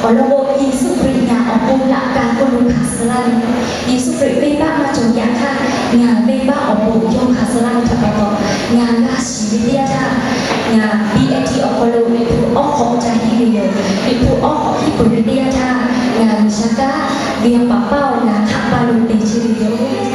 Awˬ lawn k'o, Yeˍsuˆ Hkriꞈ ngaˬ awˬ pon laꞈ ka hk'oˆ lo hkanˍ suh laˇ ve, Yeˍsuˆ Hkriꞈ venˇbaˆ maˇ cawˬ yaꞈ hk'aˇ, ngaˬ venˇbaˆ awˬ pon yawˇ hkanˍ suh laˇ ve htaꞈ pa taw, ngaˬ g'a shiˍ ve teˇ yanˇ htaˇ, ngaˬ B.Ed awˬ hk'aw lo Liꞈ hpu awˉ hk'awꞈ ca henˇ ve yoˬ. Liꞈ hpu awˉ hk'awꞈ henˇ peuˬ ve teˇ yanˇ htaˇ, ngaˬ G'uiˬsha kanˉ ve awˬ paˍ paˇ awˬ ngaˬ hk'aˆ paˇ lo te chehˇ ve yoˬ.